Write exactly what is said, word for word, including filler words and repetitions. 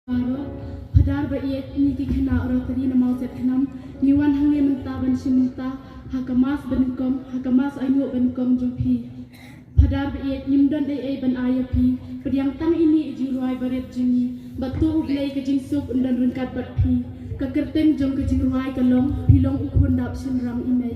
Baroh, Phadar ba ïeit, ngi ki khynnah Rotary na Mawsiatkhnam, ngi wan hangne mynta ban shim bynta ha ka mass banyngkong, ha ka mass ainguh banyngkong jong phi. Phadar ba ïeit, ngim don ei ei ban ai ïa phi, pdiang tang ine i jingrwai barit jong ngi, bad to U Blei ka jingsuk un don ryngkat bad phi. Ka kyrteng jong ka jingrwai ka long, phi long u khun dap shynrang i mei.